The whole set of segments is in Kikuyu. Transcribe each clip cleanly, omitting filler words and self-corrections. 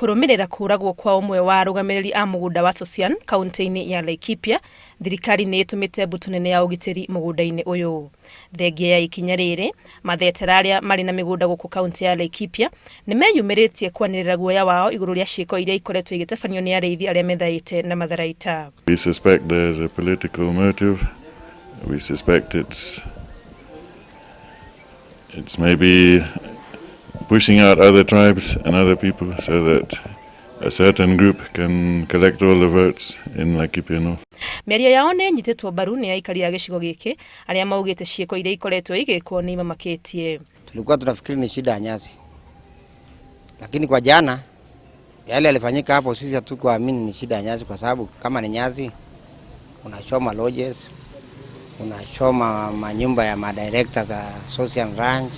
Kũrũmĩrĩra kũragwo kwa ũmwe wa arũgamĩrĩri a mũgũnda wa Sosian kaunti-inĩ ya Laikipia, thirikari nĩ ĩtũmĩte mbũtũ nene ya ũgitĩri mũgũnda-inĩ ũyũ. Thengia ya ikinya rĩrĩ, mathetera arĩa marĩ na mĩgũnda gũkũ kaunti ya Laikipia nĩ meyumĩrĩtie kwanĩrĩra guoya wao igũrũ rĩa ciĩko iria ikoretwo igĩtabanio nĩ arĩithi arĩa methaĩte na matharaita. We suspect there's a political motive. We suspect it's maybe pushing out other tribes and other people so that a certain group can collect all the votes in Laikipia North. Mĩario yao nĩ ĩnyitĩtwo mbaru nĩ aikari a gĩcigo gĩkĩ arĩa maugĩte ciĩko iria ikoretwo igĩkwo nĩ imamakĩtie. Tulikuwa tunafikiri ni shida ya nyasi, lakini kwa jana yale yalifanyika hapo, sisi hatukuamini ni shida ya nyasi, kwa sababu kama ni nyasi unachoma lodges, unachoma manyumba ya madirectors za Sosian Ranch,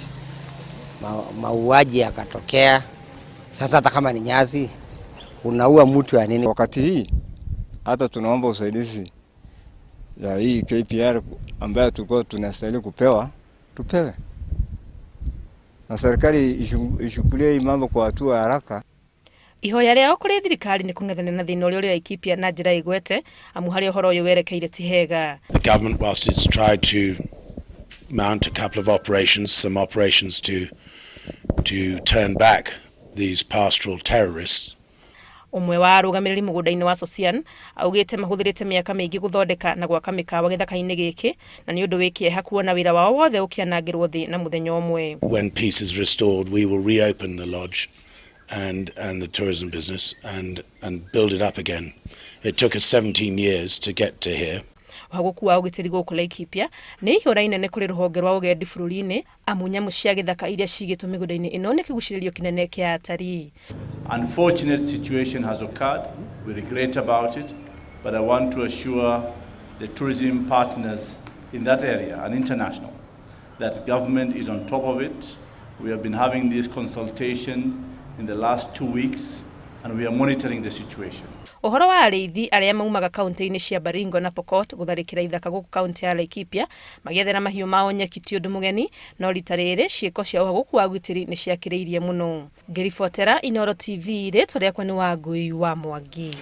mauaji yakatokea. Sasa hata kama ni nyasi unaua mtu ya nini? Wakati hii hata tunaomba usaidizi ya hii KPR ambayo tulikuwa tunastahili kupewa, tupewe na serikali ishukulie hii mambo kwa hatua haraka. Ihoya rĩao kũrĩ thirikari nĩ kũng'ethanĩra na thĩna ũrĩa ũrĩ Laikipia na njĩra ĩgwete amu harĩa ũhoro ũyũ werekeire ti hega. The government, whilst it's tried to mount a couple of operations, some operations to turn back these pastoral terrorists, Ũmwe wa arũgamĩrĩri mũgũnda-inĩ wa Sosian augĩte mahũthĩrĩte mĩaka mĩingĩ gũthondeka na gwaka mĩkawa gĩthaka-inĩ gĩkĩ na nĩ ũndũ wĩ kĩeha kuona wĩra wao wothe ũkĩanangĩrwo thĩ na mũthenya ũmwe. When peace is restored, we will reopen the lodge and the tourism business and build it up again. It took us 17 years to get to here. Ũhagũku wa ũgitĩri gũkũ Laikipia nĩ ihũra inene kũrĩ rũhonge rwa ũgendi bũrũri-inĩ amu nyamũ cia gĩthaka iria cigĩtwo mĩgũnda-inĩ ĩno nĩ kĩgucĩrĩrio kĩnene kĩa atarii. Unfortunate situation has occurred. We regret about it, but I want to assure the tourism partners in that area and international that government is on top of it. We have been having this consultation in the last 2 weeks and we are monitoring the situation. Ũhoro wa arĩithi arĩa maumaga kaunti-inĩ cia Baringo na Pokot gũtharĩkĩra ithaka gũkũ kaunti ya Laikipia magĩethera mahiũ mao nyeki ti ũndũ mũgeni, no rita rĩrĩ ciĩko cia ũhagũku wa ũgitĩri nĩ ciakĩrĩirie mũno. Ngĩribotera Inooro TV, rĩtwa rĩakwa nĩ Wangui wa Mwangi.